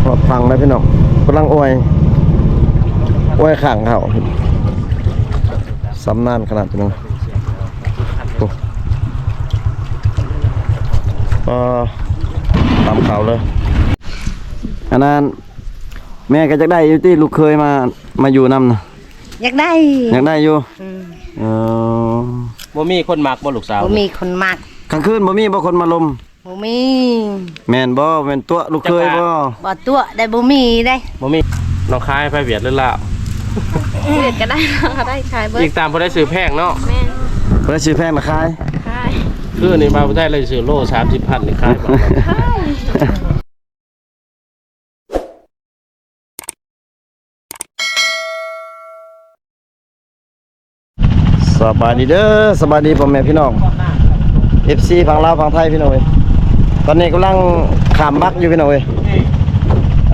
ຮອດຝັ່ງແລ້ວພີ່ນ້ອງ ກຳລັງອວຍ ອວຍຂ້າງເຂົ້າ ຊຳນານຂະໜາດພີ່ນ້ອງ. ໂອ້ ເອີ ຕາມເຂົ້າເລີຍ. ອັນນັ້ນ ແມ່ກໍຢາກໄດ້ຢູ່ຕິ ລູກເຂີຍມາ ມາຢູ່ນຳນະ? ຢາກໄດ້ ຢາກໄດ້ຢູ່. ອືມ ເອີ ບໍ່ມີຄົນມັກບໍ່ລູກສາວ? ບໍ່ມີຄົນມັກ. ກາງຄືນບໍ່ມີບໍ່ຄົນມາລົມ? ບໍ່ມີ. ແມ່ນບໍ່? ແມ່ນຕົວະລູກເຂີຍບໍ່? ບໍ່ຕົວະໄດ້ ບໍ່ມີເດ້. ບໍ່ມີ. ນ້ອງຂາຍໄປຫວຽດຫຼືລາວ? ຫວຽດກໍໄດ້ ລາວກໍໄດ້ ຂາຍເບິດ. ອີງຕາມຜູ້ໃດຊື້ແພງເນາະ. ແມ່ນ. ຜູ້ໃດຊື້ແພງລະຂາຍ? ຂາຍ. ຄືນີ້ບ່າວໄທລະຊື້ໂລສາມສິບພັນນີ້ຂາຍບໍ່? ຂາຍ. ສະບາຍດີເດີ ສະບາຍດີພໍ່ແມ່ພີ່ນ້ອງ ເອັຟຊີ ຝັ່ງລາວຝັ່ງໄທພີ່ນ້ອງເອີຍ. ຕອນນີ້ກຳລັງຂ້າມບັກຢູ່ພີ່ນ້ອງເອີຍ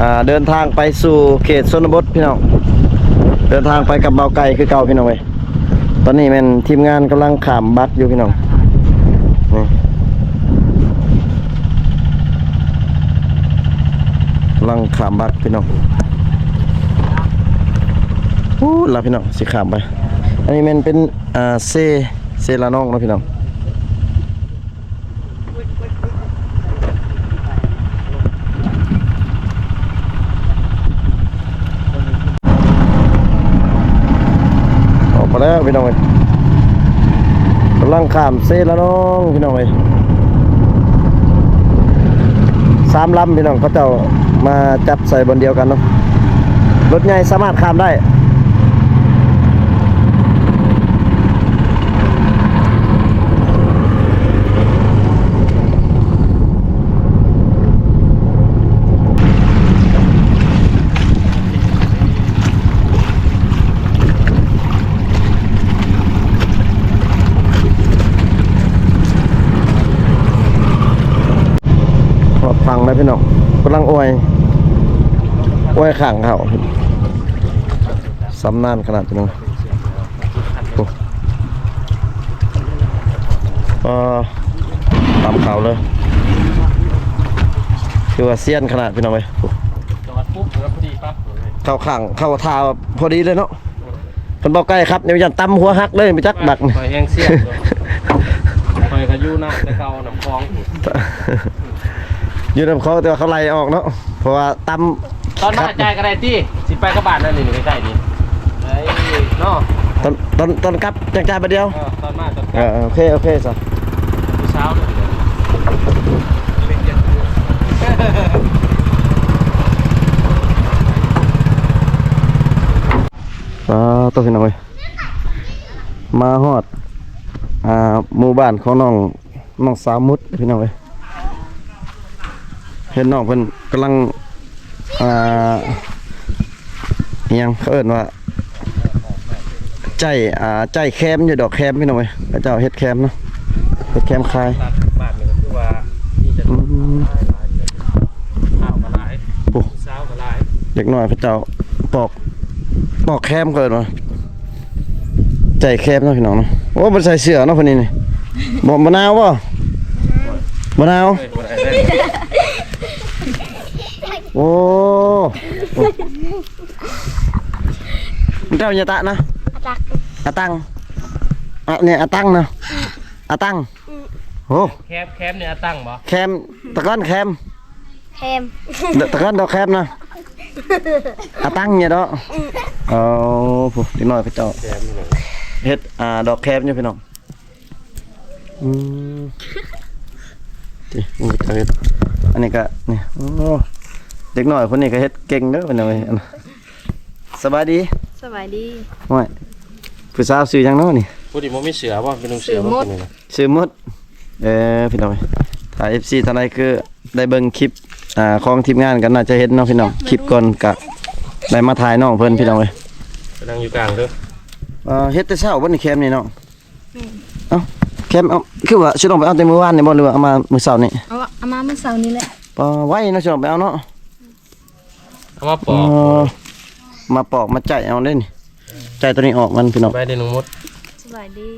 ອ່າ ເດີນທາງໄປສູ່ເຂດຊົນນະບົດພີ່ນ້ອງ ເດີນທາງໄປກັບບ່າວໄກ່ຄືເກົ່າພີ່ນ້ອງເອີຍ. ຕອນນີ້ແມ່ນທີມງານກຳລັງຂ້າມບັກຢູ່ພີ່ນ້ອງ ນີ້ ກຳລັງຂ້າມບັກພີ່ນ້ອງ. ພຸ້ນລະພີ່ນ້ອງ ຊິຂ້າມໄປ ອັນນີ້ແມ່ນເປັນ ອ່າ ເຊ ເຊລະນອງເນາະພີ່ນ້ອງ. ອອກມາແລ້ວພີ່ນ້ອງເອີຍ ກຳລັງຂ້າມເຊລະນອງພີ່ນ້ອງເອີຍ. ສາມລຳພີ່ນ້ອງ ເຂົາເຈົ້າມາຈັດໃສ່ບ່ອນດຽວກັນເນາະ ລົດໃຫຍ່ສາມາດຂ້າມໄດ້. ຮອດຝັ່ງແລ້ວພີ່ນ້ອງ ກຳລັງອວຍ ອວຍຂ້າງເຂົ້າ ຊຳນານຂະໜາດພີ່ນ້ອງ. ໂອ້ ເອີ ຕາມເຂົ້າເລີຍ ຖືວ່າຊຽນຂະໜາດພີ່ນ້ອງເອີຍ. ໂອ້ ຈອດປຸບແລ້ວພໍດີປັບເລີຍ ເຂົ້າຂ້າງ ເຂົ້າທ່າພໍດີເລີຍເນາະ. ຄັນບໍ່ໃກ້ຄັບ ຢ້ານຕຳຫົວຫັກເລີຍ ບໍ່ຈັກບັກນີ້ ຂ້ອຍແຮງຊຽນ ຂ້ອຍກໍຢູ່ນຳແຕ່ເກົ່າ ນຳຂອງ ຢູ່ນຳຂອງ ແຕ່ວ່າເຂົາໄລ່ອອກເນາະ ເພາະວ່າຕຳ ຕອນມາຈ່າຍກໍໄດ້ຕິ ຊິໄປກັບບ້ານນັ້ນນີ້ ໃກ້ໆນີ້ ໄດ້ເນາະ ຕອນ ຕອນ ຕອນກັບຈັ່ງຈ່າຍບາດດຽວ ເອີ ຕອນມາຕອນກັບ ເອີ ໂອເຄ ໂອເຄຊະ ຜູ້ສາວເລີຍ ປາໂຕ ພີ່ນ້ອງເອີຍ ມາຮອດ ອ່າ ໝູ່ບ້ານຂອງນ້ອງ ນ້ອງສາວມຸດ ພີ່ນ້ອງເອີຍ. ເຫັນນ້ອງເພິ່ນກຳລັງ ອ່າ ອີ່ຫຍັງເຂົາເອີ້ນວ່າ ໃຈ ອ່າ ໃຈແຄມຢູ່ ດອກແຄມ ພີ່ນ້ອງເອີຍ ເຂົາເຈົ້າເຮັດແຄມເນາະ ເຮັດແຄມຂາຍ. ບ້ານນີ້ກໍຄືວ່າມີແຕ່ ອືມ ຫຼາຍໆ ຜູ້ສາວກໍຫຼາຍ ໂອ້ ຜູ້ສາວກໍຫຼາຍ ເດັກນ້ອຍເຂົາເຈົ້າປອກ ປອກແຄມ ເຂົາເອີ້ນວ່າ ໃຈແຄມເນາະ ພີ່ນ້ອງເນາະ. ໂອ້ ບໍ່ໃສ່ເສື້ອເນາະ ຜູ້ນີ້ນີ້ ບໍ່ ບໍ່ໜາວບໍ່? ບໍ່ໜາວ. ໂອ້ ເຈົ້າຫຍັງຕະນະ? ອາຕັງ ອາຕັງ ອາ ນີ້ອາຕັງນະ ອາຕັງ. ໂອ້ ແຄມ ແຄມນີ້ອາຕັງບໍ່? ແຄມ ຕະກ້ອນແຄມ ແຄມ ຕະກ້ອນດອກແຄມນະ ອາຕັງນີ້ເນາະ. ເອີ ຜູ້ເດັກນ້ອຍເຂົາເຈົ້າ ແຄມນີ້ແຫຼະ ເຮັດ ອ່າ ດອກແຄມຢູ່ ພີ່ນ້ອງ. ອືມ ນີ້ ນີ້ກໍເຮັດ ອັນນີ້ກໍນີ້ ໂອ້ ເດັກນ້ອຍຄົນນີ້ກໍເຮັດເກັ່ງເດີ ພີ່ນ້ອງເອີຍ. ສະບາຍດີ ສະບາຍດີ. ໂອ້ຍ ຜູ້ສາວຊື່ຫຍັງເນາະນີ້? ຜູ້ທີ່ບໍ່ມີເສື້ອບໍ່? ເປັນໜຸ່ງເສື້ອບໍ່? ຊື່ໝົດ ຊື່ໝົດ. ເອີ ພີ່ນ້ອງ ຖ້າເອັຟຊີທ່ານໃດຄືໄດ້ເບິ່ງຄລິບ ອ່າ ຂອງທີມງານກໍໜ້າຈະເຫັນເນາະ ພີ່ນ້ອງ ຄລິບກ່ອນກະໄດ້ມາຖ່າຍນ້ອງເພິ່ນ ພີ່ນ້ອງເອີຍ. ໄປນັ່ງຢູ່ກາງເດີ. ເອີ ເຮັດແຕ່ເຊົ້າບໍ່ນີ້ແຄມນີ້ເນາະ? ແມ່ນ. ເອົ້າ ແຄມ ເອົ້າ ຄືວ່າຊິລົງໄປເອົາແຕ່ມື້ວານນີ້ບໍ່ ຫຼືວ່າເອົາມາມື້ເຊົ້ານີ້? ເອົາ ເອົາມາມື້ເຊົ້ານີ້ແຫຼະ. ປາ ໄວເນາະ ຊິລົງໄປເອົາເນາະ. ເອົາມາປອກ ເອີ ມາປອກມາໃຈເອົາເດ້ນີ້ ໃຈຕົວນີ້ອອກມັນ ພີ່ນ້ອງ. ສະບາຍດີນ້ອງມົດ ສະບາຍດີ.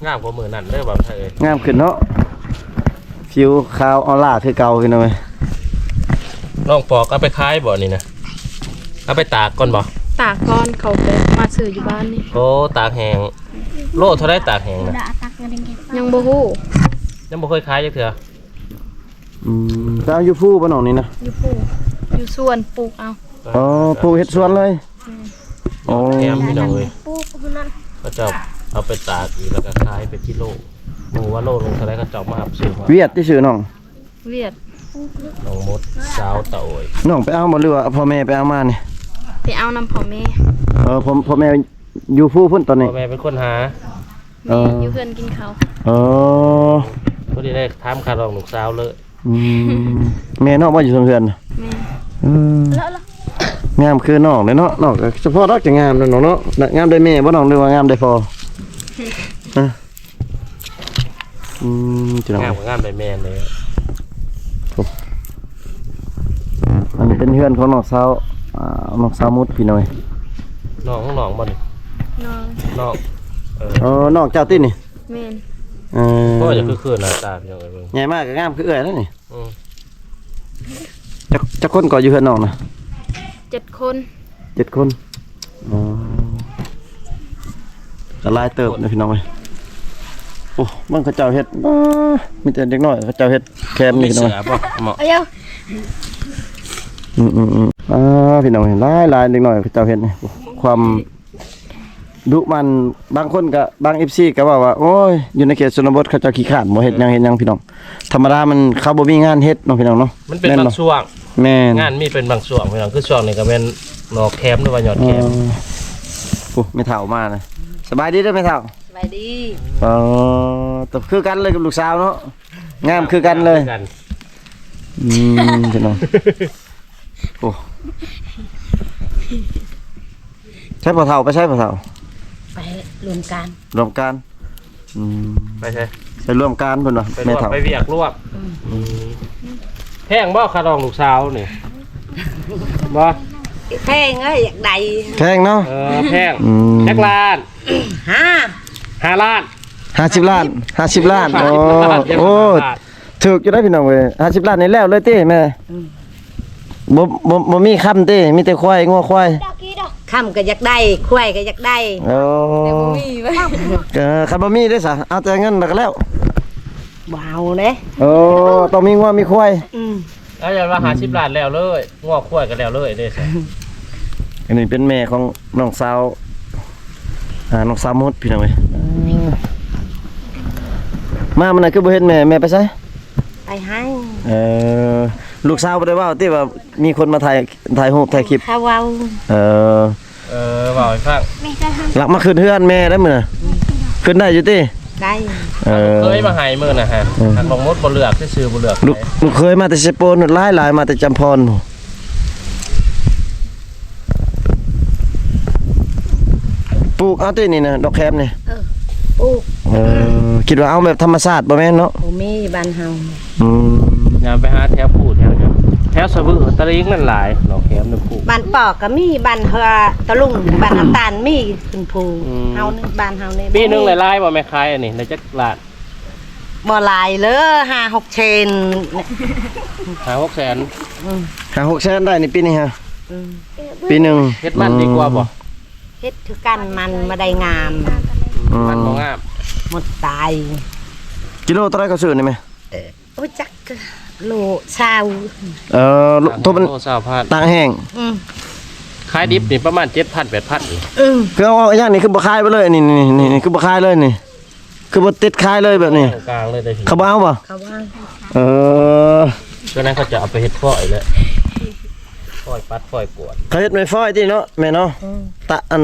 ງາມກວ່າມື້ນັ້ນເດີບ່າວໄທເອີຍ ງາມຂຶ້ນເນາະ ຜິວຂາວອອລ່າຄືເກົ່າ ພີ່ນ້ອງເອີຍ. ນ້ອງປອກເອົາໄປຂາຍບໍ່ນີ້ນະ? ເອົາໄປຕາກກ່ອນບໍ່? ຕາກກ່ອນ ເຂົາໄປມາຊື້ຢູ່ບ້ານນີ້. ໂອ້ ຕາກແຫ້ງ. ໂລເທົ່າໃດຕາກແຫ້ງນະ? ຍັງບໍ່ຮູ້ ຍັງບໍ່ເຄີຍຂາຍຈັກເທື່ອ. ອືມ ໄປເອົາຢູ່ພູບໍ່ນ້ອງນີ້ນະ? ຢູ່ພູ ຢູ່ສວນປູກເອົາ. ອໍ ປູກເຮັດສວນເລີຍ. ແມ່ນ. ໂອ້ ແຖມພີ່ນ້ອງເອີຍ ເຂົາເຈົ້າເອົາໄປຕາກອີກ ແລ້ວກໍຂາຍເປັນກິໂລ. ບໍ່ຮູ້ວ່າໂລໜຶ່ງເທົ່າໃດ ເຂົາເຈົ້າມາຮັບຊື້. ຫວຽດຕິຊື່ນ້ອງ? ຫວຽດ. ນ້ອງມົດ ສາວຕາໂອຍ. ນ້ອງໄປເອົາບໍ່ ຫຼືວ່າພໍ່ແມ່ໄປເອົາມານີ້? ໄປເອົານຳພໍ່ແມ່. ເອີ ພໍ່ ພໍ່ແມ່ຢູ່ພູພຸ້ນຕອນນີ້? ພໍ່ແມ່ເປັນຄົນຫາ. ເອີ ແມ່ຢູ່ເຮືອນກິນເຂົ້າ. ເອີ ພໍດີໄດ້ຖາມຄ່າດອງລູກສາວເລີຍ. ອືມ ແມ່ນ້ອງບໍ່ຢູ່ເທິງເຮືອນ? ແມ່ນ. ເອີ ງາມຄືນ້ອງເດ້ເນາະ. ນ້ອງກໍສະເພາະດອກຈະງາມເນາະນ້ອງເນາະ. ງາມໄດ້ແມ່ບໍ່ນ້ອງ ຫຼືວ່າງາມໄດ້ພໍ່? ຮະ? ອືມ ພີ່ນ້ອງ ງາມກໍງາມໄດ້ແມ່ເລີຍ. ໂອ້ ອັນນີ້ເປັນເຮືອນຂອງນ້ອງສາວ ອ່າ ນ້ອງສາວມຸດ ພີ່ນ້ອງເອີຍ. ນ້ອງຂອງນ້ອງບໍ່ນີ້? ນ້ອງ. ນ້ອງ. ເອີ ເອີ ນ້ອງເຈົ້າຕິນີ້? ແມ່ນ. ເອີ ໂອ້ ຢາກຄື ຄືໜ້າຕາພີ່ນ້ອງເອີຍເບິ່ງ. ໃຫຍ່ມາກກໍງາມຄືເອື້ອຍແລ້ວນີ້. ອືມ ຈັກ ຈັກຄົນກໍຢູ່ເຮືອນນ້ອງນະ? ເຈັດຄົນ. ເຈັດຄົນ. ອໍ ກໍຫຼາຍເຕີບເດ້ພີ່ນ້ອງເອີຍ. ໂອ້ ເບິ່ງເຂົາເຈົ້າເຮັດ ອ້າ ມີແຕ່ເດັກນ້ອຍເຂົາເຈົ້າເຮັດແຄມນີ້ພີ່ນ້ອງ. ເສືອບໍ່ເໝາະ. ອືມໆໆ ອ່າ ພີ່ນ້ອງເອີຍ ຫຼາຍໆ ເດັກນ້ອຍເຂົາເຈົ້າເຮັດນີ້. ໂອ້ ຄວາມ ດຸໝັ່ນ. ບາງຄົນກໍ ບາງເອັຟຊີກໍເວົ້າວ່າ ໂອ້ຍ ຢູ່ໃນເຂດຊົນນະບົດເຂົາເຈົ້າຂີ້ຄ້ານ ບໍ່ເຮັດຫຍັງເຮັດຫຍັງພີ່ນ້ອງ. ທຳມະດາມັນ ເຂົາບໍ່ມີງານເຮັດເນາະພີ່ນ້ອງເນາະ. ມັນເປັນບາງຊ່ວງ. ແມ່ນ. ງານມີເປັນບາງຊ່ວງພີ່ນ້ອງ ຄືຊ່ວງນີ້ກໍແມ່ນໜໍ່ແຄມ ຫຼືວ່າຍອດແຄມ. ເອີ ໂອ້ ແມ່ເຖົ້າມານະ. ສະບາຍດີເດີແມ່ເຖົ້າ. ສະບາຍດີ. ເອີ ຄືກັນເລີຍກັບລູກສາວເນາະ ງາມຄືກັນເລີຍ. ອືມ ພີ່ນ້ອງ. ໂອ້ ໃຊ້ພໍ່ເຖົ້າ ໄປໃຊ້ພໍ່ເຖົ້າ? ໄປລວມການ. ລວມການ. ອືມ ໄປໃສ? ໄປລວມການເພິ່ນວ່າ ໄປລວມ ແມ່ເຖົ້າ ໄປວຽກລວມ. ອືມ ອືມ ແພງບໍ່ຄ່າດອງລູກສາວນີ້? ບໍ່ແພງເອີຍ ຢາກໄດ້. ແພງເນາະ. ເອີ ແພງ. ອືມ ຈັກລ້ານ? ຫ້າ ຫ້າລ້ານ. ຫ້າສິບລ້ານ. ຫ້າສິບລ້ານ. ໂອ້ ໂອ້ ຖືກຢູ່ໄດ໋ພີ່ນ້ອງເອີຍ. ຫ້າສິບລ້ານນີ້ແລ້ວເລີຍຕິແມ່? ອືມ ບໍ່ ບໍ່ ບໍ່ມີຄຳຕິ ມີແຕ່ຄວາຍ ງົວຄວາຍ. ຄຳກໍຢາກໄດ້ ຄວາຍກໍຢາກໄດ້. ໂອ້ ແຕ່ບໍ່ມີ. ເອີ ຄັນບໍ່ມີເດ້ສະ ເອົາແຕ່ເງິນແລ້ວກໍແລ້ວ. ບໍ່ເອົາເດ້. ໂອ້ ຕ້ອງມີງົວມີຄວາຍ. ອືມ ເອົາ ຢ້ານວ່າຫ້າສິບລ້ານແລ້ວເລີຍ ງົວຄວາຍກໍແລ້ວເລີຍເດ້. ອັນນີ້ເປັນແມ່ຂອງນ້ອງສາວ ອ່າ ນ້ອງສາວມຸດ ພີ່ນ້ອງເອີຍ. ມາມື້ນັ້ນຄືບໍ່ເຫັນແມ່ ແມ່ໄປໃສ? ໄປໃຫ້. ເອີ ລູກສາວບໍ່ໄດ້ເວົ້າຕິວ່າມີຄົນມາຖ່າຍ ຖ່າຍຮູບຖ່າຍຄລິບ? ເຂົາເວົ້າ. ເອີ ເອີ ເວົ້າໃຫ້ຟັງ. ລັກມາຂຶ້ນເຮືອນແມ່ໄດ້ມື້ນະ. ຂຶ້ນໄດ້ຢູ່ຕິ? ໄດ້. ເອີ ເຄີຍມາໃຫ້ມື້ນະຮະ. ເອີ ທາງນ້ອງມົດບໍ່ເລືອກ ຊື່ໆ ບໍ່ເລືອກ. ລູກ ລູກເຄີຍມາແຕ່ເຊໂປນ ຫຼາຍໆ ມາແຕ່ຈຳພອນ. ປູກເອົາຕິນີ້ນະ ດອກແຄມນີ້? ເອີ ປູກ. ເອີ ຄິດວ່າເອົາແບບທຳມະຊາດ ບໍ່ແມ່ນເນາະ? ບໍ່ມີບ້ານເຮົາ. ອືມ ຢ່າໄປຫາແຖວພູແຖວຫຍັງ ແຖວສະວື ຕະລິງນັ້ນຫຼາຍ ດອກແຄມໃນພູ. ບ້ານປອກກໍມີ ບ້ານເຮືອຕະລຸງ ບ້ານນ້ຳຕານມີ ຂຶ້ນພູ. ອືມ ເຮົານີ້ ບ້ານເຮົານີ້. ປີໜຶ່ງໄດ້ຫຼາຍບໍ່ແມ່ຂາຍອັນນີ້ ໄດ້ຈັກລ້ານ? ບໍ່ຫຼາຍເລີຍ ຫ້າຫົກແສນ. ຫ້າຫົກແສນ. ອືມ ຫ້າຫົກແສນໄດ້ນີ້ປີນີ້ຮະ. ອືມ ປີໜຶ່ງ. ເຮັດມັນດີກວ່າບໍ່? ເຮັດຄືກັນ ມັນບໍ່ໄດ້ງາມ. ອືມ ມັນບໍ່ງາມ ໝົດຕາຍ. ກິໂລເທົ່າໃດເຂົາຊື້ນີ້ແມ່? ເອີ ບໍ່ຈັກ ໂລຊາວ. ເອີ ໂລຊາວພັນ ຕາກແຫ້ງ. ອືມ ຂາຍດິບນີ້ປະມານເຈັດພັນ ແປດພັນນີ້. ອືມ ຄືເອົາ ເອົາຢ່າງນີ້ຄືບໍ່ຂາຍໄປເລີຍ ນີ້ ນີ້ ນີ້ ນີ້ຄືບໍ່ຂາຍເລີຍນີ້? ຄືບໍ່ຕິດຂາຍເລີຍແບບນີ້? ກາງເລີຍເດ້. ເຂົາບໍ່ເອົາບໍ່? ເຂົາວ່າ ເອີ ສ່ວນນັ້ນເຂົາຈະເອົາໄປເຮັດຟອຍແຫຼະ ຟອຍປັດຟອຍກວດ. ເຂົາເຮັດແມ່ນຟອຍຕິເນາະ ແມ່ເນາະ. ອືມ ຕາ ອັນ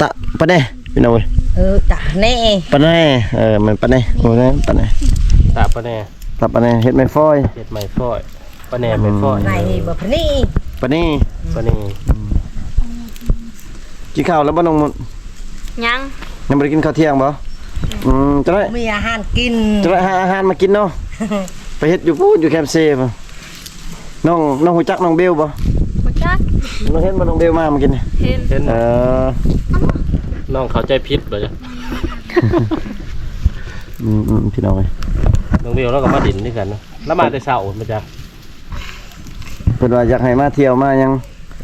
ຕາປາແດ່ ພີ່ນ້ອງເອີຍ. ເອີ ຕາແດ່ ປາແດ່. ເອີ ແມ່ນປາແດ່ ໂອ້ຍ ປາແດ່ ຕາປາແດ່ ຕາປາແດ່ ເຮັດແມ່ນຟອຍ ເຮັດແມ່ນຟອຍ. ປາແດ່ແມ່ນຟອຍ. ອືມ ປາແດ່ ປາແດ່ ປາແດ່. ອືມ ກິນເຂົ້າແລ້ວບໍ່ນ້ອງມຸດ? ຍັງ ຍັງບໍ່ໄດ້ກິນເຂົ້າທ່ຽງບໍ່? ອືມ ຈັ່ງໃດ ມີອາຫານກິນ ຈັ່ງໃດຫາອາຫານມາກິນເນາະ. ໄປເຮັດຢູ່ພຸ້ນ ຢູ່ແຄມເຊພຸ້ນ. ນ້ອງ ນ້ອງຮູ້ຈັກນ້ອງເບວບໍ່? ຮູ້ຈັກ. ນ້ອງເຫັນບໍ່ ນ້ອງເບວມາມື້ກີ້ນີ້? ເຫັນ ເຫັນ. ເອີ ນ້ອງເຂົ້າໃຈຜິດບໍ່ຈັກ. ອືມໆ ພີ່ນ້ອງເອີຍ ນ້ອງເບວລາວກໍມາຫຼິ້ນຄືກັນນະ. ລາວມາແຕ່ເຊົ້າ ມາຈາກ ເພິ່ນວ່າຢາກໃຫ້ມາທ່ຽວມາຫຍັງ.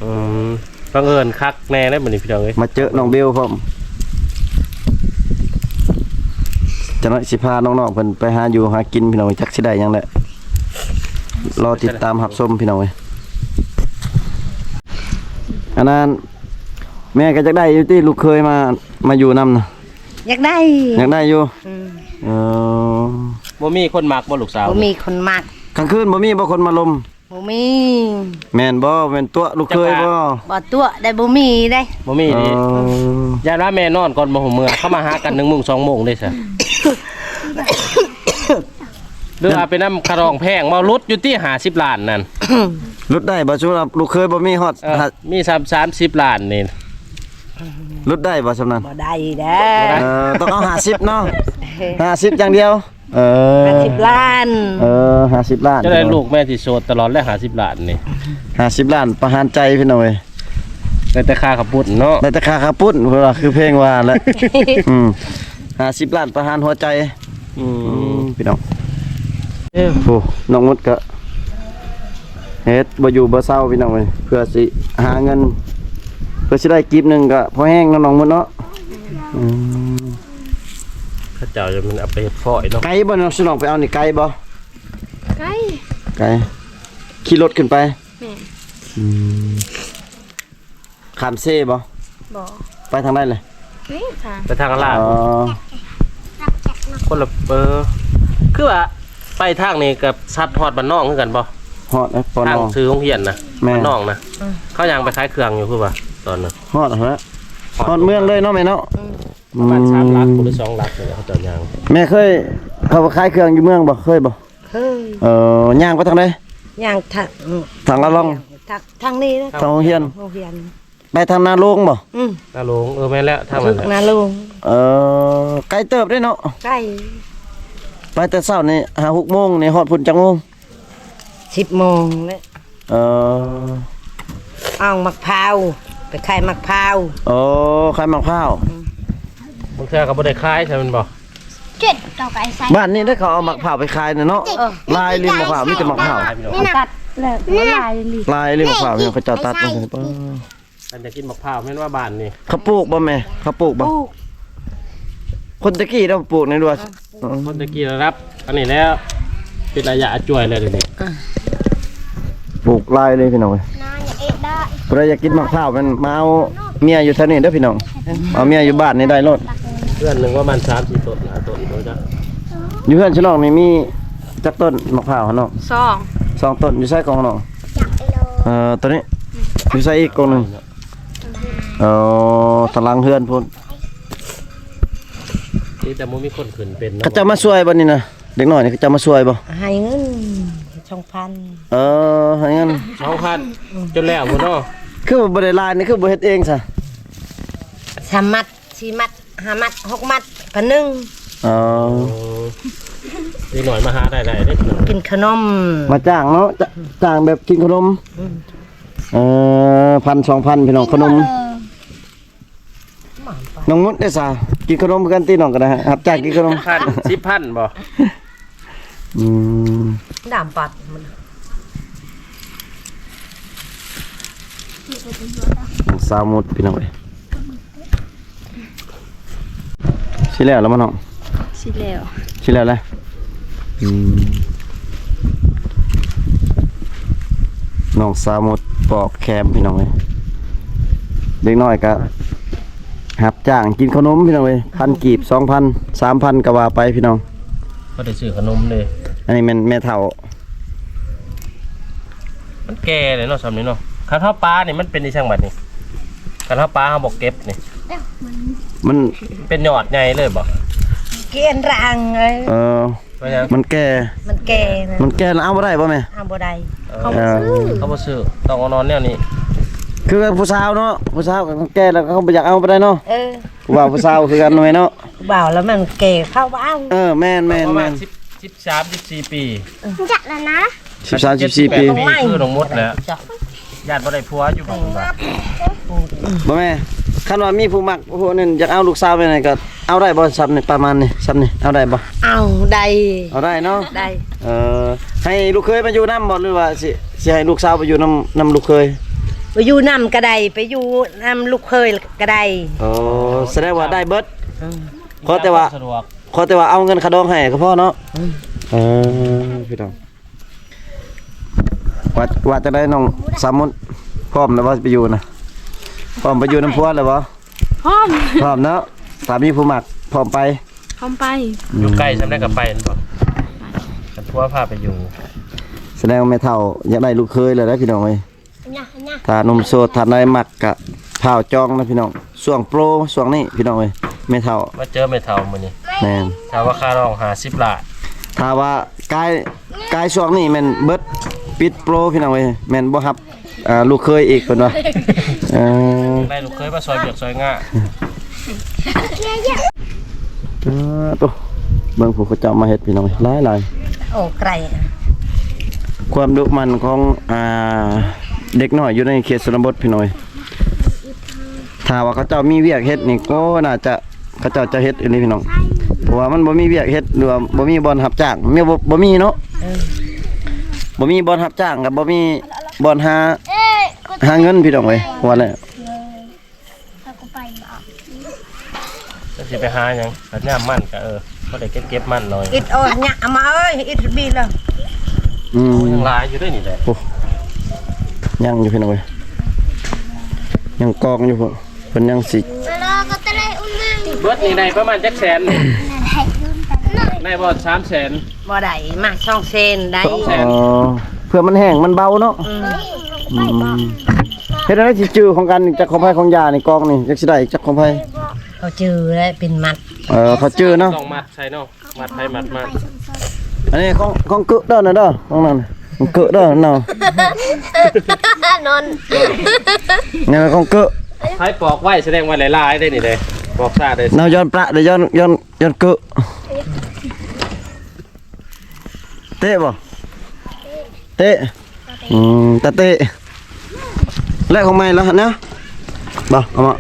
ອືມ ບັງເອີນຄັກແນ່ເດ້ບັດນີ້ພີ່ນ້ອງເອີຍ ມາເຈີນ້ອງເບວພ້ອມ. ຈັກໜ້ອຍຊິພານ້ອງໆເພິ່ນໄປຫາຢູ່ຫາກິນພີ່ນ້ອງເອີຍ ຈັກຊິໄດ້ຫຍັງແຫຼະ ລໍຕິດຕາມຮັບຊົມພີ່ນ້ອງເອີຍ. ອັນນັ້ນ ແມ່ກໍຢາກໄດ້ຢູ່ຕິ ລູກເຂີຍມາ ມາຢູ່ນຳນະ? ຢາກໄດ້ ຢາກໄດ້ຢູ່. ອືມ ເອີ ບໍ່ມີຄົນມັກບໍ່ລູກສາວ? ບໍ່ມີຄົນມັກ. ກາງຄືນບໍ່ມີບໍ່ຄົນມາລົມ? ບໍ່ມີ. ແມ່ນບໍ່? ແມ່ນຕົວະລູກເຂີຍບໍ່? ບໍ່ຕົວະໄດ້ ບໍ່ມີເດ້. ບໍ່ມີ. ເອີ ຢ້ານວ່າແມ່ນອນກ່ອນບໍ່ຮູ້ເມືອ ເຂົາມາຫາກັນໜຶ່ງໂມງສອງໂມງເດ້ຊະ. ຫຼືວ່າໄປນຳຄ່າດອງແພງບໍ່? ຫຼຸດຢູ່ຕິ ຫ້າສິບລ້ານນັ້ນ. ຫຼຸດໄດ້ບໍ່? ສຳລັບລູກເຂີຍບໍ່ມີຮອດ ເອີ ມີສາມ ສາມສິບລ້ານນີ້ ຫຼຸດໄດ້ບໍ່ສ່ຳນັ້ນ? ບໍ່ໄດ້ເດ້. ເອີ ຕ້ອງເອົາຫ້າສິບເນາະ. ຫ້າສິບຢ່າງດຽວ. ເອີ ຫ້າສິບລ້ານ. ເອີ ຫ້າສິບລ້ານ. ຈະໄດ້ລູກແມ່ຊິໂສດຕະຫຼອດແລ້ວ ຫ້າສິບລ້ານນີ້. ຫ້າສິບລ້ານປະຫານໃຈພີ່ນ້ອງເອີຍ. ໄດ້ແຕ່ຄ່າເຂົ້າປຸ້ນເນາະ. ໄດ້ແຕ່ຄ່າເຂົ້າປຸ້ນ ເພິ່ນວ່າ ຄືເພງວ່າແຫຼະ. ອືມ ຫ້າສິບລ້ານປະຫານຫົວໃຈ. ອືມ ອືມ ພີ່ນ້ອງ. ເອີ ໂອ້ ນ້ອງມຸດກະເຮັດບໍ່ຢູ່ບໍ່ເຊົາພີ່ນ້ອງເອີຍ ເພື່ອຊິຫາເງິນ ເພື່ອຊິໄດ້ກີບໜຶ່ງກະພໍແຮງເນາະ ນ້ອງມຸດເນາະ. ອືມ ເຂົາເຈົ້າຈະແມ່ນເອົາໄປເຮັດຝອຍເນາະ. ໄກບໍ່ນ້ອງ ສະໜອງໄປເອົານີ້ໄກບໍ່? ໄກ ໄກ. ຂີ່ລົດຂຶ້ນໄປ? ແມ່ນ. ອືມ ຂ້າມເຊບໍ່? ບໍ່. ໄປທາງໃດເລີຍ? ນີ້ທາງ ໄປທາງລາດ. ອໍ ຄົນລະ ເອີ ຄືວ່າໄປທາງນີ້ກໍສັດຮອດບ້ານນອງຄືກັນບໍ່? ຮອດເດ້ ປນ ທາງຊື່ໂຮງຮຽນນະ. ແມ່ນ ບ້ານນອງນະ. ອືມ ເຂົາຍ່າງໄປຂາຍເຄື່ອງຢູ່ຄືວ່າຕອນນັ້ນ. ຮອດຫັ້ນແຫຼະ. ຮອດ ຮອດເມືອງເລີຍເນາະແມ່ເນາະ. ອືມ ປະມານສາມຫຼັກ ອືມ ຫຼືສອງຫຼັກນີ້ແຫຼະ ເຂົາເຈົ້າຍ່າງ. ແມ່ເຄີຍເຂົ້າໄປຂາຍເຄື່ອງຢູ່ເມືອງບໍ່? ເຄີຍ. ເອີ ຍ່າງໄປທາງໃດ? ຍ່າງທາງ ທາງລະລ່ອງ ທາງ ທາງນີ້ນະ ທາງໂຮງຮຽນ ໂຮງຮຽນ. ໄປທາງນາໂລງບໍ່? ອືມ ນາໂລງ. ເອີ ແມ່ນແລ້ວ ທາງນັ້ນແຫຼະ ນາໂລງ. ເອີ ໄກເຕີບເດ້ເນາະ. ໄກ. ໄປແຕ່ເຊົ້ານີ້ ຫ້າຫົກໂມງນີ້ ຮອດພຸ້ນຈັກໂມງ? ສິບໂມງແລ້ວ. ເອີ ເອົາໝາກພ້າວ ໄປຂາຍໝາກພ້າວ. ໂອ້ ຂາຍໝາກພ້າວ. ອືມ ບາງເທື່ອກໍບໍ່ໄດ້ຂາຍໃຊ່ແມ່ນບໍ່? ເຈັດ ເອົາໄປໃສ່ ບ້ານນີ້ເດ້ ເຂົາເອົາໝາກພ້າວໄປຂາຍນະເນາະ. ເອີ ຫຼາຍລີໝາກພ້າວ ມີແຕ່ໝາກພ້າວ. ຕັດແລ້ວ ຫຼາຍລີ ຫຼາຍລີໝາກພ້າວ ເຂົາເຈົ້າຕັດມາ. ເອີ ຄັນຈະກິນໝາກພ້າວແມ່ນວ່າບ້ານນີ້ ເຂົາປູກບໍ່ແມ່? ເຂົາປູກບໍ່? ປູກ. ຄົນແຕ່ກີ້ເນາະ ປູກໃນດ້ວຍ. ເອີ ຄົນແຕ່ກີ້ລະດັບອັນນີ້ແລ້ວ ເປັນໄລຍະອາຈວຍແລ້ວດຽວນີ້. ເອີ ປູກຫຼາຍເລີຍພີ່ນ້ອງເອີຍ. ຜູ້ໃດຢາກກິນໝາກພ້າວແມ່ນມາເອົາເມຍຢູ່ແຖວນີ້ເດີພີ່ນ້ອງ. ເອີ ເອົາເມຍຢູ່ບ້ານນີ້ໄດ້ໂລດ. ເຮືອນໜຶ່ງປະມານສາມສີ່ຕົ້ນ ຫ້າຕົ້ນບໍ່ຈັກ. ຢູ່ເຮືອນຊະນ້ອງນີ້ມີຈັກຕົ້ນໝາກພ້າວຫັ້ນນ້ອງ? ສອງ ສອງຕົ້ນ. ຢູ່ໃສຂອງນ້ອງ? ເອີ ໂຕນີ້. ຢູ່ໃສອີກກົກໜຶ່ງ? ເອີ ຕາຫຼັງເຮືອນພຸ້ນ. ດີແຕ່ບໍ່ມີຄົນຂຶ້ນເປັນເນາະ. ເຂົາເຈົ້າມາຊ່ວຍບໍ່ນີ້ນະ? ເດັກນ້ອຍນີ້ເຂົາເຈົ້າມາຊ່ວຍບໍ່? ໃຫ້ເງິນສອງພັນ. ເອີ ໃຫ້ເງິນສອງພັນ. ອືມ ຈົນແລ້ວພຸ້ນເນາະ. ຄືບໍ່ໄດ້ຫຼາຍນີ້ ຄືບໍ່ເຮັດເອງຊະ? ສາມມັດ ສີ່ມັດ ຫ້າມັດ ຫົກມັດ ພັນໜຶ່ງ. ອໍ ເດັກນ້ອຍມາຫາໄດ້ໄດ້ເດ້ ກິນຂະໜົມ ມາຈ້າງເນາະ. ຈ້າງແບບກິນຂະໜົມ. ອືມ ເອີ ພັນ ສອງພັນ ພີ່ນ້ອງ ຂະໜົມ. ນ້ອງມຸດເດ້ສາ ກິນຂະໜົມຄືກັນຕິ ນ້ອງກໍໄດ້ຮັບຈ້າງກິນຂະໜົມ. ພັນ ສິບພັນບໍ່? ອືມ ດຳປັດມັນ ສາວມຸດ ພີ່ນ້ອງເອີຍ. ຊິແລ້ວລະບໍ່ນ້ອງ? ຊິແລ້ວ ຊິແລ້ວລະ. ອືມ ນ້ອງສາວມຸດປອກແຄມ ພີ່ນ້ອງເອີຍ. ເດັກນ້ອຍກະຮັບຈ້າງກິນຂະໜົມ ພີ່ນ້ອງເອີຍ. ພັນກີບ ສອງພັນ ສາມພັນ ກໍວ່າໄປ ພີ່ນ້ອງ. ບໍ່ໄດ້ຊື້ຂະໜົມເດ້. ອັນນີ້ແມ່ນແມ່ເຖົ້າ. ມັນແກ່ແລ້ວເນາະ ຊ່ຳນີ້ເນາະ. ຄັນເຮົາປານີ້ມັນເປັນອີ່ຫຍັງບັດນີ້? ຄັນເຮົາປາເຮົາບໍ່ເກັບນີ້ ມັນ ມັນເປັນຍອດໃຫຍ່ເລີຍບໍ່? ກຽນຣາງເອີຍ. ເອີ ມັນຫຍັງ? ມັນແກ່ ມັນແກ່ນະ. ມັນແກ່ແລ້ວເອົາບໍ່ໄດ້ບໍ່ແມ່? ເອົາບໍ່ໄດ້. ເອີ ເຂົາບໍ່ຊື້ ເຂົາບໍ່ຊື້ ຕ້ອງເອົານອນແນວນີ້. ຄືກັນຜູ້ສາວເນາະ ຜູ້ສາວກໍແກ່ແລ້ວເຂົາບໍ່ຢາກເອົາປານໃດເນາະ. ເອີ ຜູ້ບ່າວຜູ້ສາວຄືກັນເນາະແມ່ເນາະ. ບ່າວແລ້ວມັນແກ່ເຂົາບໍ່ເອົາ. ເອີ ແມ່ນໆໆ ປະມານ ສິບ ສິບສາມ ສິບສີ່ປີ. ຈັກແລ້ວນະ ສິບສາມ ສິບສີ່ປີ ຄືນ້ອງມຸດແຫຼະ. ຢ້ານບໍ່ໄດ້ຜົວຢູ່ບໍ່? ບໍ່ແມ່ນ ຄັນວ່າມີຜູ້ມັກຜູ້ນັ້ນຢາກເອົາລູກສາວໄປນັ້ນກໍເອົາໄດ້ບໍ່? ຊ່ຳນີ້ ປະມານນີ້ ຊ່ຳນີ້ເອົາໄດ້ບໍ່? ເອົາໄດ້ ເອົາໄດ້ເນາະ. ໄດ້ ເອີ ໃຫ້ລູກເຂີຍມາຢູ່ນຳບໍ່ ຫຼືວ່າຊິ ຊິໃຫ້ລູກສາວໄປຢູ່ນຳ ນຳລູກເຂີຍ? ໄປຢູ່ນຳກໍໄດ້ ໄປຢູ່ນຳລູກເຂີຍກໍໄດ້. ອໍ ສະແດງວ່າໄດ້ເບິດ. ເອີ ຂໍແຕ່ວ່າ ສະດວກ ຂໍແຕ່ວ່າເອົາເງິນຄ່າດອງໃຫ້ກໍພໍເນາະ. ເອີ ເອີ ພີ່ນ້ອງ ວ່າ ວ່າຈັ່ງໃດນ້ອງສາມຸດ ພ້ອມແລ້ວບໍ່ ໄປຢູ່ນະ? ພ້ອມໄປຢູ່ນຳຜົວແລ້ວບໍ່? ພ້ອມ ພ້ອມເນາະ. ຖ້າມີຜູ້ມັກ ພ້ອມໄປ ພ້ອມໄປ. ອືມ ຢູ່ໃກ້ສ່ຳໃດກໍໄປແມ່ນບໍ່? ຄັນຜົວພາໄປຢູ່. ສະແດງວ່າແມ່ເຖົ້າຢາກໄດ້ລູກເຂີຍແລ້ວເດ້ພີ່ນ້ອງເອີຍ. ຖ້າໜຸ່ມໂສດທ່ານໃດມັກກະພ້າວຈອງນະພີ່ນ້ອງ. ຊ່ວງໂປຣຊ່ວງນີ້ພີ່ນ້ອງເອີຍ ແມ່ເຖົ້າ ມາເຈີແມ່ເຖົ້າມື້ນີ້. ແມ່ນ ຖ້າວ່າຄ່າດອງຫ້າສິບລ້ານ ຖ້າວ່າກາຍ ກາຍຊ່ວງນີ້ແມ່ນເບິດ ປິດໂປຣພີ່ນ້ອງເອີຍ ແມ່ນບໍ່ຮັບ ອ່າ ລູກເຂີຍອີກເພິ່ນວ່າ. ເອີ ໄດ້ລູກເຂີຍມາຊ່ອຍວຽກຊ່ອຍງານ. ອ່າ ໂຕ ເບິ່ງຜູ້ເຂົາເຈົ້າມາເຮັດພີ່ນ້ອງເອີຍ ຫຼາຍໆ. ໂອ້ ໄກ ຄວາມດຸໝັ່ນຂອງ ອ່າ ເດັກນ້ອຍຢູ່ໃນເຂດຊົນນະບົດພີ່ນ້ອງເອີຍ. ຖ້າວ່າເຂົາເຈົ້າມີວຽກເຮັດນີ້ ໂອ້ ໜ້າຈະ ເຂົາເຈົ້າຈະເຮັດອີ່ຫຼີພີ່ນ້ອງ ເພາະວ່າມັນບໍ່ມີວຽກເຮັດ ຫຼືວ່າບໍ່ມີບ່ອນຮັບຈ້າງ ມີ ບໍ່ ບໍ່ມີເນາະ. ເອີ ບໍ່ມີບ່ອນຮັບຈ້າງກັບບໍ່ມີບ່ອນຫາ ຫາເງິນພີ່ນ້ອງເອີຍ ວ່າແລ້ວ. ເຮົາກໍໄປບໍ່ອອກ. ຈັກຊິໄປຫາຫຍັງ ຄັນຍາມມັນກໍ ເອີ ພໍໄດ້ເກັບ ເກັບມັນໜ້ອຍ. ອິດ ໂອ້ຍ ຍະ ມາເອີຍ ອິດບີເລີ. ອືມ ໂອ້ ຍັງຫຼາຍຢູ່ເດ້ນີ້ແຫຼະ. ໂອ້ ຍັງຢູ່ພີ່ນ້ອງເອີຍ ຍັງກອງຢູ່ພຸ້ນ ເພິ່ນຍັງຊິ ເບິດນີ້ໄດ້ປະມານຈັກແສນນີ້? ໄດ້ບໍ່ ສາມແສນ? ບໍ່ໄດ້ ມາສອງແສນໄດ້. ສອງແສນ ອໍ ເພື່ອມັນແຫ້ງມັນເບົາເນາະ. ອືມ ອືມ ເຮັດແນວໃດຊິຈື່ຂອງກັນ ຈັກຂອງໃຜຂອງຢານີ້ ກອງນີ້ ຈັກຊິໄດ້ຈັກຂອງໃຜ? ເຂົາຈື່ແຫຼະ ເປັນມັດ. ເອີ ເຂົາຈື່ເນາະ ຕ້ອງມັດໃສ່ເນາະ. ມັດໃຜມັດມັນ. ອັນນີ້ຂອງ ຂອງເກີເດີ ນັ້ນເດີ ຂອງນັ້ນ ຂອງເກີເດີ ເນາະ ນອນ ນີ້ຂອງເກີ. ໃຜປອກໄວ ສະແດງວ່າຫຼາຍໆເດ້ນີ້ເດ້ ປອກຊ້າເດ້. ເນາະ ຍ້ອນປະເດ້ ຍ້ອນ ຍ້ອນ ຍ້ອນເກີ. ເຕະບໍ່? ເຕະ. ອືມ ຕາເຕະ ແລະຂອງໃໝ່ລະນະ ບໍ່ ອາເມາະ.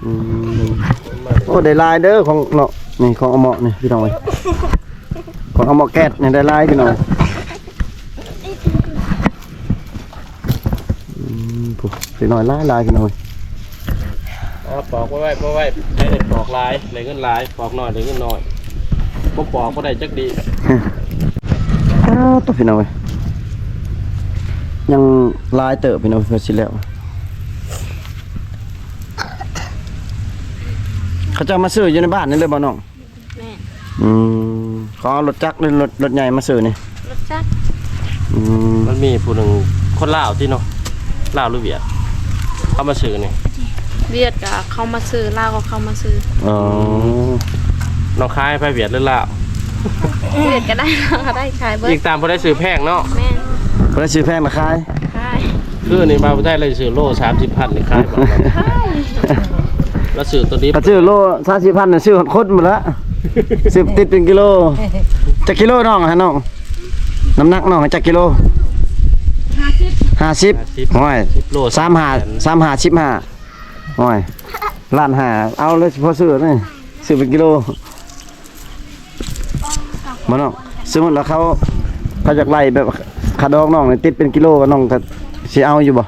ອືມ ໂອ້ ໄດ້ຫຼາຍເດີຂອງເນາະ ນີ້ຂອງອາເມາະນີ້ພີ່ນ້ອງເອີຍ ຂອງອາເມາະແກັດນີ້ໄດ້ຫຼາຍພີ່ນ້ອງ. ອືມ ຜູ້ ເດັກນ້ອຍຫຼາຍໆ ພີ່ນ້ອງເອີຍ. ເອົາປອກໄວ້ ໄວ້ ໄວ້ ໃຫ້ໄດ້ປອກຫຼາຍ ໄດ້ເງິນຫຼາຍ ປອກໜ້ອຍ ໄດ້ເງິນໜ້ອຍ ບໍ່ປອກບໍ່ໄດ້ຈັກດີ. ອ້າວ ໂຕ ພີ່ນ້ອງເອີຍ ຍັງຫຼາຍເຕີບ ພີ່ນ້ອງ ເພື່ອຊິແລ້ວ. ເຂົາເຈົ້າມາຊື້ຢູ່ໃນບ້ານນີ້ເລີຍບໍ່ນ້ອງ? ແມ່ນ. ອືມ ເຂົາເອົາລົດຈັກ ຫຼື ລົດ ລົດໃຫຍ່ມາຊື້ນີ້? ລົດຈັກ. ອືມ ມັນມີຜູ້ໜຶ່ງ ຄົນລາວຕິເນາະ ລາວ ຫຼື ຫວຽດ ເຂົາມາຊື້ນີ້? ຫວຽດກໍເຂົາມາຊື້ ລາວກໍເຂົາມາຊື້. ອໍ ນ້ອງຂາຍໃຜ ຫວຽດ ຫຼື ລາວ? ຫວຽດກໍໄດ້ ລາວກໍໄດ້ ຂາຍເບິດ. ອີງຕາມຜູ້ໃດຊື້ແພງເນາະ. ແມ່ນ. ຜູ້ໃດຊື້ແພງລະຂາຍ. ຂາຍ. ຄືນີ້ມາບໍ່ໄດ້ ລະຊື້ໂລສາມສິບພັນນີ້ຂາຍບໍ່? ຂາຍ. ລະຊື້ໂຕນີ້ ລະຊື້ໂລສາມສິບພັນ ຊື້ຮອດຄົນພຸ້ນລະ ຊື້ຕິດເປັນກິໂລ. ຈັກກິໂລນ້ອງຫັ້ນນ້ອງ? ນ້ຳໜັກນ້ອງຈັກກິໂລ? ຫ້າສິບ. ຫ້າສິບ. ຫ້າສິບ. ໂອ້ຍ ສິບໂລ ສາມຫ້າ ສາມຫ້າ ສິບຫ້າ. ໂອ້ຍ ລ້ານຫ້າ ເອົາເລີຍ ຊິພໍຊື້ນີ້ ຊື້ເປັນກິໂລ. ບໍ່ນ້ອງ ສົມມຸດວ່າເຂົາ ເຂົາຢາກໄລ່ແບບຄ່າດອງນ້ອງນີ້ ຕິດເປັນກິໂລ ນ້ອງກໍຊິເອົາຢູ່ບໍ່?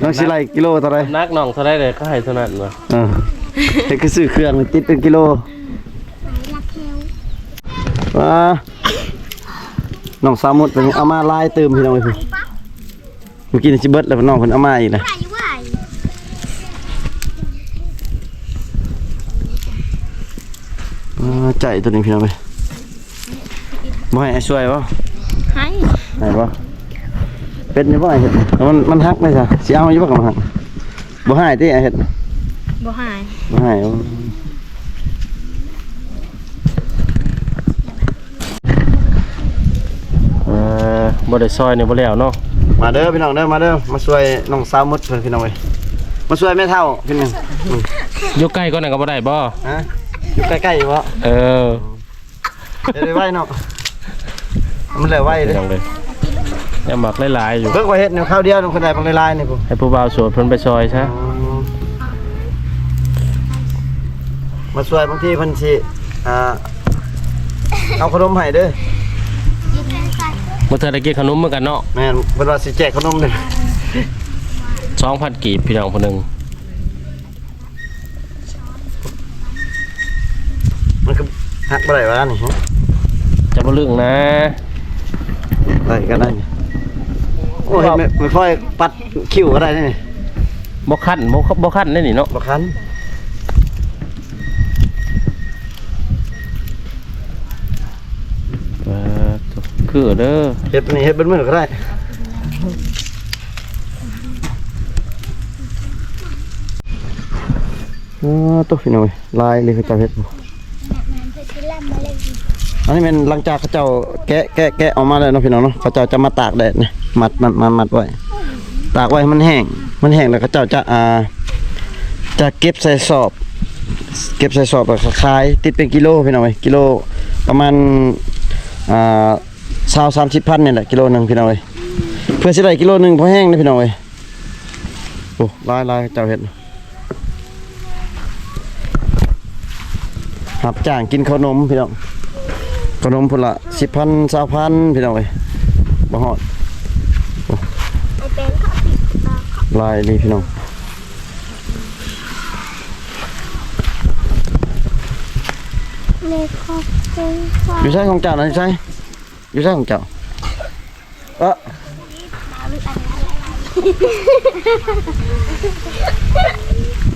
ນ້ອງຊິໄລ່ກິໂລເທົ່າໃດ? ນ້ຳໜັກນ້ອງເທົ່າໃດເດ້ ເຂົາໃຫ້ເທົ່ານັ້ນວ່າ. ເອີ ເຮັດຄືຊື້ເຄື່ອງນີ້ ຕິດເປັນກິໂລ. ວ້າ ນ້ອງສາວມຸດເພິ່ນເອົາມາຫຼາຍຕື່ມ ພີ່ນ້ອງເອີຍ. ມື້ກີ້ນີ້ຊິເບິດແລ້ວ ນ້ອງເພິ່ນເອົາມາອີກແລ້ວ. ອ່າ ໃຈໂຕນີ້ພີ່ນ້ອງເອີຍ ບໍ່ໃຫ້ອ້າຍຊ່ວຍບໍ່? ໃຫ້. ໃຫ້ບໍ່? ເປັນຢູ່ບໍ່ອ້າຍເຮັດ? ມັນ ມັນຫັກໄດ້ຊະ ຊິເອົາຢູ່ບໍ່ກັບມັນຫັກ? ບໍ່ໃຫ້ຕິອ້າຍເຮັດ? ບໍ່ໃຫ້. ບໍ່ໃຫ້. ໂອ້ ເອີ ບໍ່ໄດ້ຊ່ອຍນີ້ບໍ່ແລ້ວເນາະ. ມາເດີພີ່ນ້ອງເດີ ມາເດີ ມາຊ່ວຍນ້ອງສາວມຸດເພິ່ນພີ່ນ້ອງເອີຍ ມາຊ່ວຍແມ່ເຖົ້າພີ່ນ້ອງ. ຢູ່ໃກ້ກວ່ານັ້ນກໍບໍ່ໄດ້ບໍ່? ຮະ ຢູ່ໃກ້ໆຢູ່ບໍ່? ເອີ ເຮັດໄວໆເນາະ ມັນແລ້ວໄວເດ້ ພີ່ນ້ອງເດີ. ຍັງໝາກຫຼາຍໆຢູ່ ເບິ່ງວ່າເຮັດແນວຄາວດຽວນຳຄົນໃດບັກຫຼາຍໆນີ້ພຸ້ນ ໃຫ້ຜູ້ບ່າວໂສດເພິ່ນໄປຊ່ອຍຊະ. ມາຊ່ວຍບາງທີເພິ່ນຊິ ອ່າ ເອົາຂະໜົມໃຫ້ເດີ. ບໍ່ທັນໄດ້ກິນຂະໜົມເໝືອນກັນເນາະ. ແມ່ນ ເພິ່ນວ່າຊິແຈກຂະໜົມເດີ. ສອງພັນກີບ ພີ່ນ້ອງຜູ້ໜຶ່ງ. ມັນຄືຫັກບໍ່ໄດ້ຫວານີ້? ຈະບໍ່ລຶ້ງນະ. ໄດ້ກໍໄດ້. ໂອ້ຍ ແມ່ ແມ່ພອຍປັດຄິ້ວກໍໄດ້ນີ້. ບໍ່ຄັນ ບໍ່ ບໍ່ຄັນໄດ໋ນີ້ເນາະ. ບໍ່ຄັນ. ເອີ ຄືເດີ. ເຮັດນີ້ ເຮັດເບິດມື້ກໍໄດ້. ເອີ ໂຕ ພີ່ນ້ອງເອີຍ ຫຼາຍເລີຍ ເຂົາເຈົ້າເຮັດ. ອັນນີ້ແມ່ນຫຼັງຈາກເຂົາເຈົ້າແກະ ແກະ ແກະອອກມາແລ້ວເນາະ ພີ່ນ້ອງເນາະ. ເຂົາເຈົ້າຈະມາຕາກແດດນີ້ ມັດ ມັດ ມັດ ມັດໄວ້ ຕາກໄວ້ໃຫ້ມັນແຫ້ງ. ມັນແຫ້ງແລ້ວເຂົາເຈົ້າຈະ ອ່າ ຈະເກັບໃສ່ສອບ ເກັບໃສ່ສອບແລ້ວກໍຂາຍ ຕິດເປັນກິໂລ ພີ່ນ້ອງເອີຍ. ກິໂລປະມານ ອ່າ ຊາວສາມສິບພັນນີ້ແຫຼະ ກິໂລໜຶ່ງ ພີ່ນ້ອງເອີຍ. ເພື່ອຊິໄດ້ກິໂລໜຶ່ງພໍແຮງເດ້ ພີ່ນ້ອງເອີຍ. ໂອ້ ຫຼາຍໆ ເຈົ້າເຮັດ ຮັບຈ້າງກິນເຂົ້າໜົມ ພີ່ນ້ອງ. ເຂົ້າໜົມພຸ້ນລະ ສິບພັນ ຊາວພັນ ພີ່ນ້ອງເອີຍ ບໍ່ຮອດ. ໂອ້ ຫຼາຍອີ່ຫຼີ ພີ່ນ້ອງ. ຢູ່ໃສຂອງເຈົ້ານະ? ຢູ່ໃສ? ຢູ່ໃສຂອງເຈົ້າ? ເອີ ອ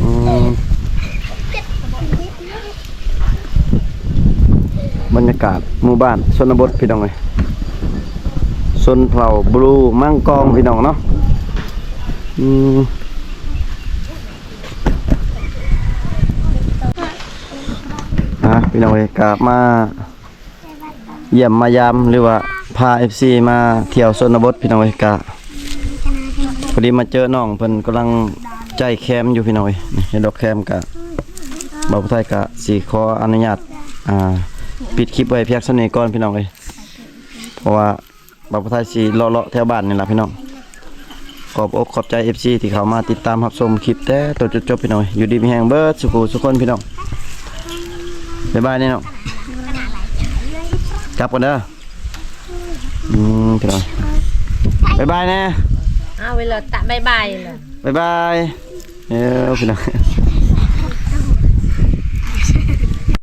ືມ ບັນຍາກາດໝູ່ບ້ານຊົນນະບົດ ພີ່ນ້ອງເອີຍ. ຊົນເຜົ່າບລູມັງກອງ ພີ່ນ້ອງເນາະ. ອືມ ອ່າ ພີ່ນ້ອງເອີຍ ກະມາ ຢ້ຽມມາຢາມ ຫຼືວ່າພາເອັຟຊີມາທ່ຽວຊົນນະບົດ ພີ່ນ້ອງເອີຍ. ກະພໍດີມາເຈີນ້ອງເພິ່ນກຳລັງໃຈແຄມຢູ່ ພີ່ນ້ອງເອີຍ. ນີ້ເຫັນດອກແຄມ ກະ ບ່າວຜູ້ໄທກະຊິຂໍອະນຸຍາດ ອ່າ ປິດຄລິບໄວ້ພຽງສ່ຳນີ້ກ່ອນ ພີ່ນ້ອງເອີຍ ເພາະວ່າ ບ່າວຜູ້ໄທຊິເລາະໆແຖວບ້ານນີ້ລະພີ່ນ້ອງ. ຂອບອົກຂອບໃຈເອັຟຊີທີ່ເຂົ້າມາຕິດຕາມຮັບຊົມຄລິບແຕ່ຕົ້ນຈົນຈົບ ພີ່ນ້ອງ. ຢູ່ດີມີແຮງເບິດສູ່ຜູ້ສູ່ຄົນ ພີ່ນ້ອງ. ບາຍບາຍແນ່ນ້ອງ. ກັບກ່ອນເດີ. ອືມ ພີ່ນ້ອງ. ບາຍບາຍແນ່. ອ້າວ ເວລາຕະ ບາຍບາຍລະ. ບາຍບາຍ. ເອີ ພີ່ນ້ອງ.